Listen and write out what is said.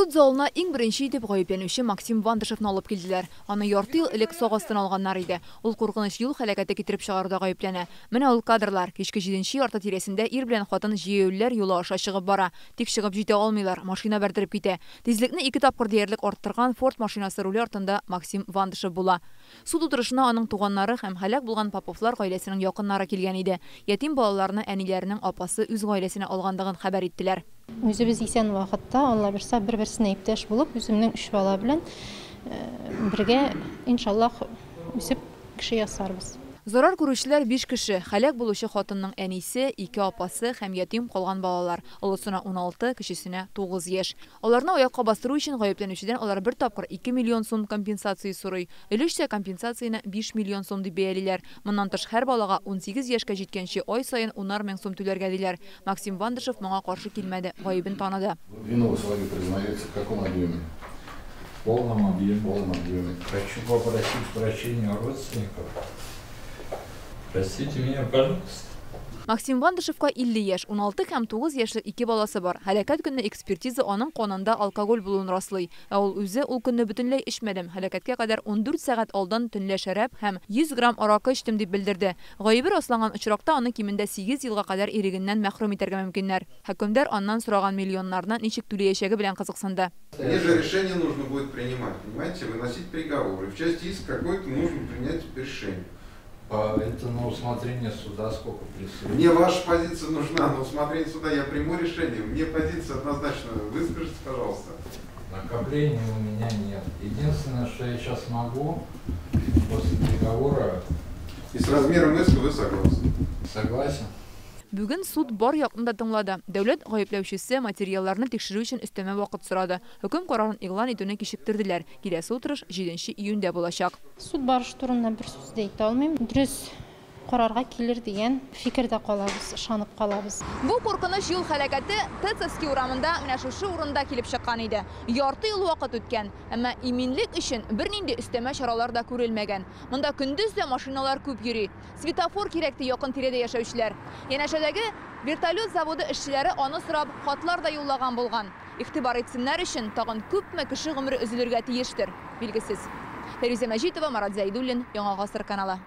Суд залына иң беренче итеп гаепләнүче Максим Вандышевны алып килделәр. Аны ярты ел элек сак астына алганнар иде. Ул куркыныч юл һәлакәте китереп чыгаруда гаепләнә. Менә ул кадрлар. Кичке җиденче ярты тирәсендә ир белән хатын җәяүлеләр юлы аша чыгып бара. Тик чыгып җитә алмыйлар, машина бәрдереп китә. Тизлекне ике тапкыр диярлек арттырган Форд машинасы руле артында Максим Вандышев була. Суд утырышына аның туганнары һәм һәлак булган Поповлар гаиләсенең якыннары килгән иде. Ятим балаларны әниләренең апасы үз гаиләсенә алгандыгын хәбәр иттеләр. Үзебез исән вакытта, Алла бирса, бер-берсенә иптәш булып, үземнең өч бала белән бергә, иншаллаһ, үсеп кеше ясарбыз. Зарар күрүчеләр биш кеше. Һәлак булучы хатынның әнисе, ике апасы һәм ятим калган балалар. Олысына 16, кечесенә 9 яшь. Аларны аякка бастыру өчен гаепләнүчедән алар бер тапкыр 2 миллион сум компенсация сорый. Өлешчә компенсацияне 5 миллион сум дип бәялиләр. Моннан тыш һәр балага 18 яшькә җиткәнче ай саен унар мең сум түләргә диләр. Максим Вандышев моңа каршы килмәде, гаебен таныды. Вину вы свою признаете в каком объеме? В полном объеме. В полном объеме. Хочу попросить прощения у родственников. Простите меня, пожалуйста. Максим Вандышевка 50 яшь, 16 һәм 9 яшьлек ике баласы бар. Һәлакәт көнне экспертиза аның канында алкоголь булуын раслый. Ә ул үзе ул көнне бөтенләй эчмәдем, һәлакәткә кадәр 14 сәгать алдан төнлә шәраб һәм 100 грамм аракы эчтем дип белдерде. Гаебе расланган очракта аны кимендә 8 елга кадәр ирегеннән мәхрүм итәргә мөмкиннәр. Хөкемдар аннан сораган миллионнарны ничек түләячәге белән кызыксынды. Мне же решение нужно будет принимать, понимаете, выносить приговор. И в части иска какой-то нужно принять решение. Это на усмотрение суда сколько присутствует. Мне ваша позиция нужна, на усмотрение суда я приму решение. Мне позиция однозначно, выскажите, пожалуйста. Накоплений у меня нет. Единственное, что я сейчас могу, после приговора... И с размером иска вы согласны? Согласен. Бүген суд бар якны да тыңлады. Дәүләт гаепләүчесе материалларны тикшерү өчен өстәмә вакыт сорады. Хөкем карарын игълан итүне кичектерделәр. Киләсе утырыш 7 июньдә булачак. Суд барышы турында бер сүз дә әйтә алмыйм. Дөрес карарга килер дигән фикердә калабыз, ышанып калабыз. Бу куркыныч юл һәлакәте Тэцевский урамында менә шушы урында килеп чыккан иде. Ярты ел вакыт үткән, әмма иминлек өчен бернинди өстәмә чаралар да күрелмәгән. Монда көндез дә машиналар күп йөри. Светофор кирәк ди якын тирәдә яшәүчеләр. Янәшәдәге вертолет заводы эшчеләре аны сорап хатлар да юллаган булган. Игътибар итсеннәр өчен тагын күпме кеше гомере өзелергә тиештер, билгесез. Фәрүзә Мәҗитова, Марат Зәйдуллин, Яңа Гасыр каналы.